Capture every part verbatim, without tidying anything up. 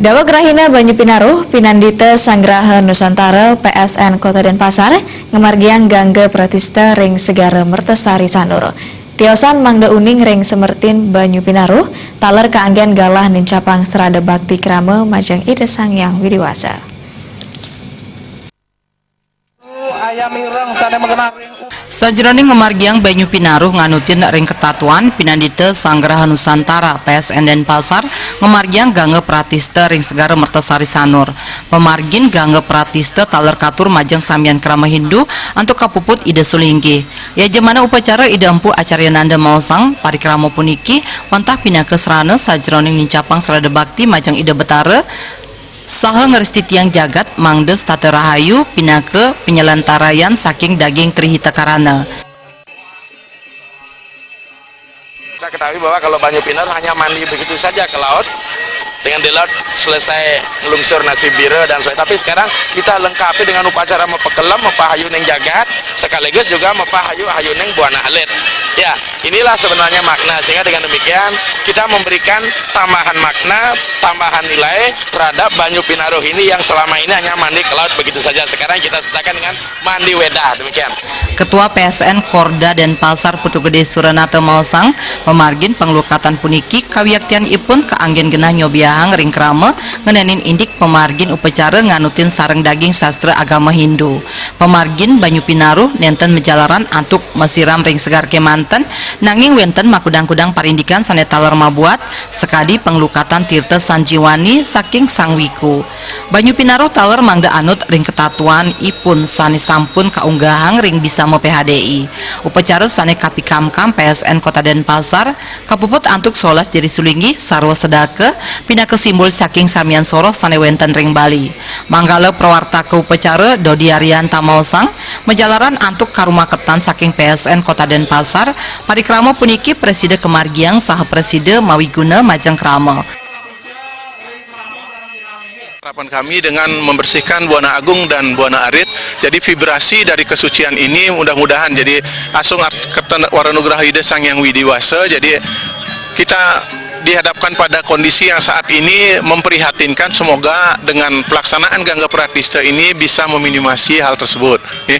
Daweg rahina Banyu Pinaruh, Pinandita Sanggraha Nusantara P S N Kota Denpasar ngamargiang gangga pratista ring Segara Mertasari Sanur. Tiosan mangda uning ring semertin Banyu Pinaruh, taler kaanggen galah nincapang srada bakti krama majeng Ida Sang Hyang Widi Wasa. Sajeroning ngamargiang Banyu Pinaruh nganutin ring katatuan, Pinandita Sanggraha Nusantara P S N Denpasar ngamargiang gangga pratista ring Segara Mertasari Sanur. Pamargin gangga pratista taler katur majeng samian krama Hindu antuk kapuput Ida Sulinggih. Yajamana upacara Ida Empu Acarya Nanda maosang, parikrama puniki wantah pinaka srana sajeroning nincapang srada bakti majeng Ida Betara saha ngrestitiang jagat mangda setata rahayu pinaka pinyalantarayan saking daging Tri Hita Karana. Kita ketahui bahwa kalau Banyu Pinar hanya mandi begitu saja ke laut, dengan di laut selesai nglungsur nasib bira dan sebagainya. Tapi sekarang kita lengkapi dengan upacara mapakelem, mapahayu ning jagat, sekaligus juga mapahayu hayu ning buana alit. Ya, inilah sebenarnya makna, sehingga dengan demikian kita memberikan tambahan makna, tambahan nilai terhadap Banyu Pinaruh ini yang selama ini hanya mandi ke laut begitu saja. Sekarang kita selesaikan dengan mandi wedah, demikian. Ketua P S N Korda Denpasar Putu Gede Suranata maosang, pamargin panglukatan puniki kawiaktianipun kaanggen genah nyobiahang ring krama ngenenin indik pamargin upacara nganutin sareng daging sastra agama Hindu. Pamargin Banyu Pinaruh nenten majalaran antuk masiram ring segar kemanten, nanging wenten makudang-kudang parindikan sane taler mabuat, sakadi panglukatan Tirta Sanjiwani saking Sang Wiku. Banyu Pinaruh taler mangda anut ring katatuan ipun sane sampun kaunggahang ring Bisama P H D I. Upacara sane kapikamkam P S N Kota Denpasar kapuput antuk solas diri sulinggih sarwa sedaka pinaka simbol saking samian soroh sane wenten ring Bali. Manggala prawartaka upacara Dodi Arianta maosang, majalaran antuk karumaketan saking P S N Kota Denpasar, parikrama puniki presida kamargiang saha presida mawiguna majeng krama. Harapan kami dengan membersihkan Buana Agung dan Buana Arit, jadi vibrasi dari kesucian ini mudah-mudahan jadi asung at- keten- waranugraha Ida Sang Hyang Widi Wasa, jadi kita dihadapkan pada kondisi yang saat ini memprihatinkan, semoga dengan pelaksanaan Gangga Pratista ini bisa meminimasi hal tersebut. Oke.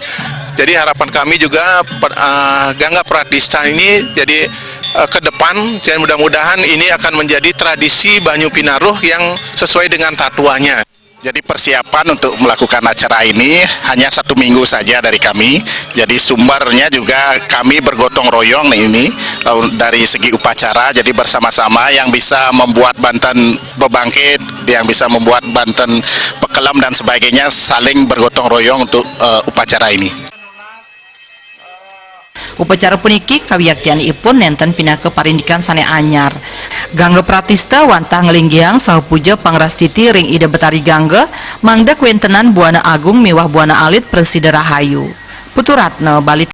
Jadi harapan kami juga per- eh, Gangga Pratista ini jadi eh, ke depan, dan mudah-mudahan ini akan menjadi tradisi Banyu Pinaruh yang sesuai dengan tatuanya. Jadi persiapan untuk melakukan acara ini hanya satu minggu saja dari kami. Jadi sumbernya juga kami bergotong royong nih ini eh, dari segi upacara. Jadi bersama-sama yang bisa membuat banten bebangkit, yang bisa membuat banten pekelam dan sebagainya saling bergotong royong untuk eh, upacara ini. Upacara puniki kawiaktianipun nenten pinaka parindikan sane anyar. Gangga Pratista wantah nglinggihang saha puja pangrastiti ring Ida Betari Gangga, mangda kawentenan Buana Agung miwah Buana Alit prasida rahayu. Putu Ratna, Bali.